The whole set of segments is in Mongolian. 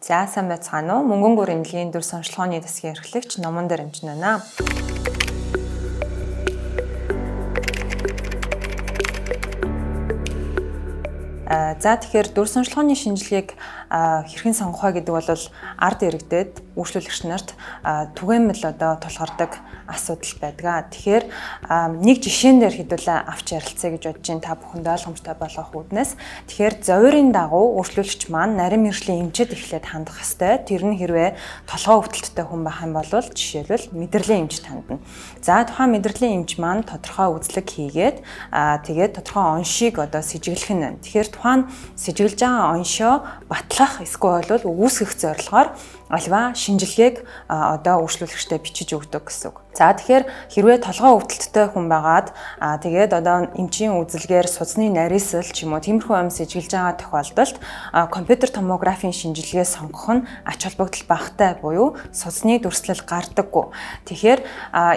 За сайн байцгаана уу? Мөнгөн гүр эмнэлгийн дүрс онцлогооны засгийн эрхлэгч номон дээр эмчин байна. За тэгэхээр дүрс онцлогооны шинжилгээг хэрхэн сонгох вэ гэдэг бол ард иргэдэд үйлчлүүлэгч нарт түгээмэл одоо тулгардаг асуудал байдаг. Тэгэхээр нэг жишээн дээр хэдүүлээ авч ярилцъя гэж бодож байна. Та бүхэнд ойлгомжтой болгох үүднээс. Тэгэхээр зовирын дагуу үйлчлүүлэгч маань нарийн мэргэжлийн эмчэд эхлээд хандах ёстой. Тэр нь хэрвээ толгой өвдөлттэй хүн байх юм бол жишээлбэл мэдрэлийн эмчэд хандна. За тухайн мэдрэлийн эмч маань тодорхой үзлэг хийгээд тэгээд тодорхой оншийг одоо сэжиглэх нь байна. Тэгэхээр тухайн сэжиглэж байгаа оншоо батлах эсвэл бол үүсгэх зорилгоор альва шинжилгээг одоо үйлчлүүлэгчтэй бичиж өгдөг гэсэн үг. За тэгэхээр хэрвээ толгой өвдөлттэй хүн байгаад тэгээд одоо эмчийн үзлэгээр судасны нарийсэл ч юм уу тиймэрхүү юм сэжиглэж байгаа тохиолдолд компьютер томографийн шинжилгээ сонгох нь ач холбогдол багатай буюу судасны дүрслэл гардаггүй. Тэгэхээр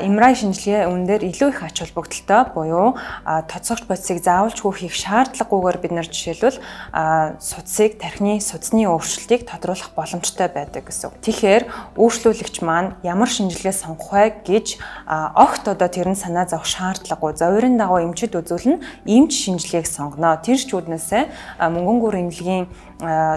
MRI шинжилгээ үүн дээр илүү их ач холбогдолтой буюу тоцогч бодисыг заавалчгүй хийх шаардлагагүйгээр бид нар жишээлбэл судсыг тархины судасны өөрчлөлтийг тодруулах боломжтой байдаг гэсэн үг. Тэгэхээр үйлчлүүлэгч маань ямар шинжилгээ сонгох вэ гэж огт одоо тэр нь санаа зовох шаардлагагүй. Зовирын дагуу эмчид үзүүлнэ, эмч шинжилгээг сонгоно. Тэр ч үүднээсээ мөнгөн гүр эмнэлгийн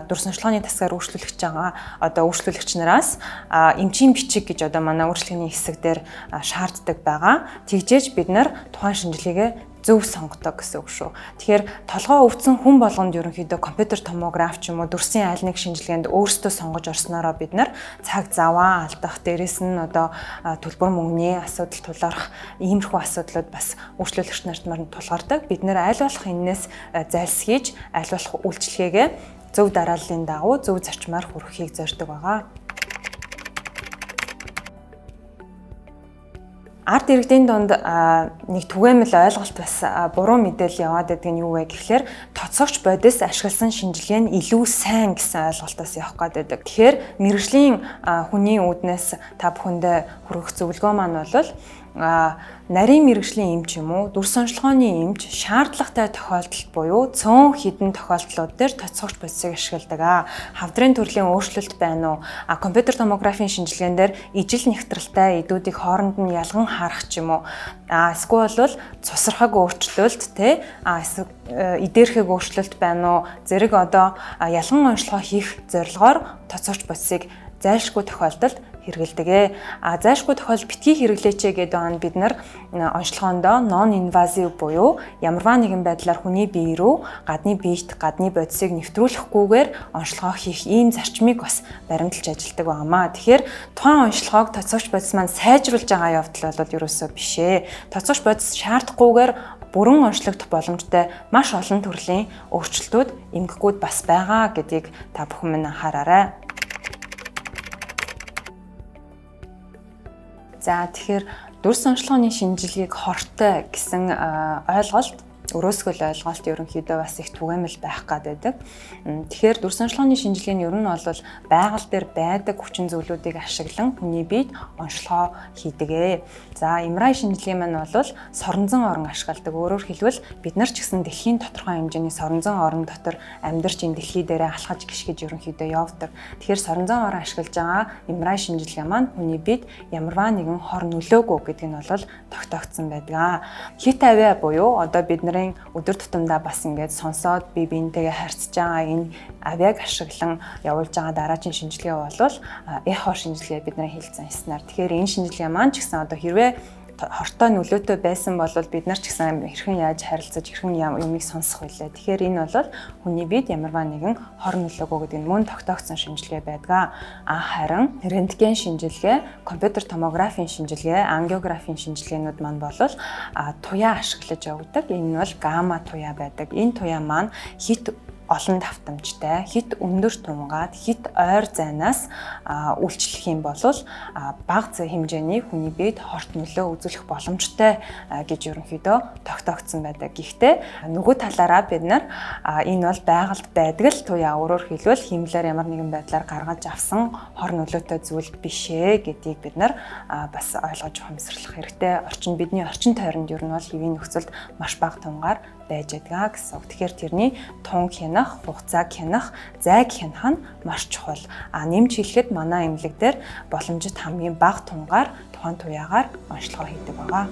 дүрс онцлогооны тасгаар үйлчлүүлэгч байгаа одоо үйлчлүүлэгч нараас эмчийн бичиг гэж одоо манай үйлчлэгээний хэсэг дээр шаарддаг байгаа. Тэгжээж бид нар тухайн шинжилгээгээ зөв сонгодог гэсэн үг шүү. Тэгэхээр толгой өвдсөн хүн болгонд ерөнхийдөө компьютер томограф ч юм уу дүрсийн аль нэг шинжилгээнд өөрсдөө сонгож орсноороо бид нар цаг заваа алдах, дээрэс нь одоо төлбөр мөнгөний асуудал тулгарх иймэрхүү асуудлууд бас үйлчлүүлэгч нарт мар тулгардаг. Бид нэр аль болох энээс зайлсхийж, аль болох үйлчилгээгээ зөв дарааллын дагуу зөв зарчмаар хүргэхийг зорддог байгаа. Ард иргэдийн дунд нэг түгээмэл ойлголт бас буруу мэдээлэл яваад байдаг нь юу вэ гэхлээр тоцогч бодис ашигласан шинжилгээ нь илүү сайн гэсэн ойлголтоос явах гээд байдаг. Тэгэхээр мэргэжлийн хүний үүднээс та бүхэндээ хүргэх зөвлөгөө маань бол нарийн мэргэжлийн эмч юм уу дүрс онцлогооны эмч шаардлагатай тохиолдолд буюу цөөн хідэн тохиолдлууд дээр тоцогч бодисыг ашигладаг. Хавдрын төрлийн өөрчлөлт байна уу? Компьютер томографийн шинжилгээн дээр ижил нягтралтай эдүүдийг хооронд нь ялган харах ч юм уу? Эсвэл бол цусархаг өөрчлөлт те эдэрхэг өөрчлөлт байна уу? Зэрэг одоо ялган онцлогоо хийх зорилгоор тоцогч бодисыг зайлшгүй тохиолдолд хэрэгэлдэг ээ. А зайлшгүй тохиолдолд битгий хэрэглээч гэдэг байгаа нь бид нар онцлогоондоо non invasive буюу ямарваа нэгэн байдлаар хүний бие рүү гадны биет, гадны бодисыг нэвтрүүлэхгүйгээр онцлогоо хийх ийм зарчмыг бас баримталж ажилладаг байнамаа. Тэгэхээр тухайн онцлогоог тоцогч бодис маань сайжруулж байгаа явдал бол ерөөсөө биш ээ. Тоцогч бодис шаардахгүйгээр бүрэн онцлогдох боломжтой маш олон төрлийн өөрчлөлтүүд эмгэгүүд бас байгаа гэдгийг та бүхэн минь анхаараарай. За тэгэхээр дүрс онцлогооны шинжилгээг хортой гэсэн ойлголт өрөөсгөл ойлголт ерөнхийдөө бас их түгээмэл байх гад байдаг. Тэгэхээр дүрс онцлогооны шинжилгээ нь ер нь бол байгаль дээр байдаг хүчин зүйлүүдийг ашиглан хүний биед онцлогоо хийдэг ээ. За MRI шинжилгээ маань бол соронзон орон ашигладаг. Өөрөөр хэлбэл бид нар ч гэсэн дэлхийн тодорхой хэмжээний соронзон орон дотор амьдарч энэ дэлхий дээрээ алхаж гიშгэж ерөнхийдөө явдаг. Тэгэхээр соронзон орон ашиглаж байгаа MRI шинжилгээ маань хүний биед ямарваа нэгэн хор нөлөөгүй гэдэг нь бол тогтоогдсон байдаг. Хит авиа буюу одоо бид нарын өдөр тутамдаа бас ингээд сонсоод бие биентэйгээ харьцаж байгаа энэ авиаг ашиглан явуулж байгаа дараагийн шинжилгээ бол эхо шинжилгээ бидний хэлсэн яснаар. Тэгэхээр энэ шинжилгээ маань ч гэсэн одоо хэрвээ хортой нөлөөтэй байсан бол бид нар ч гэсэн хэрхэн яаж харилцаж хэрхэн юмыг сонсох вүлээ. Тэгэхээр энэ бол хүний биед ямарваа нэгэн хор нөлөөгөө гэдэг нь мөн тогтоогдсон шинжилгээ байдаг. Харин рентген шинжилгээ, компьютер томографийн шинжилгээ, ангиографийн шинжилгээнүүд маань бол туяа ашиглаж явагддаг. Энэ нь бол гамма туяа байдаг. Энэ туяа маань хит олон давтамжтай, хит өндөр тунгаад, хит ойр зайнаас үйлчлэх юм бол бага хэмжээний хүний биед хорт нөлөө үзүүлэх боломжтой гэж ерөнхийдөө тогтоогдсон байдаг. Гэхдээ нөгөө талаараа бид нар энэ бол байгальд байдаг л туяа өөрөөр хэлбэл хиймлээр ямар нэгэн байдлаар гаргаж авсан хор нөлөөтэй зүйл биш ээ гэдгийг бид нар бас ойлгож ухамсарлах хэрэгтэй. Орчин бидний орчин тойронд ер нь бол хэвийн нөхцөлд маш бага тунгаар байж байдаг гэсэн үг. Тэгэхээр тэрний тун хянах, хугацааг хянах, зайг хянах нь маш чухал. А нэмж хэлэхэд манай эмнэлэг дээр боломжит хамгийн бага тунгаар тухайн туяагаар онцлогоо хийдэг байгаа.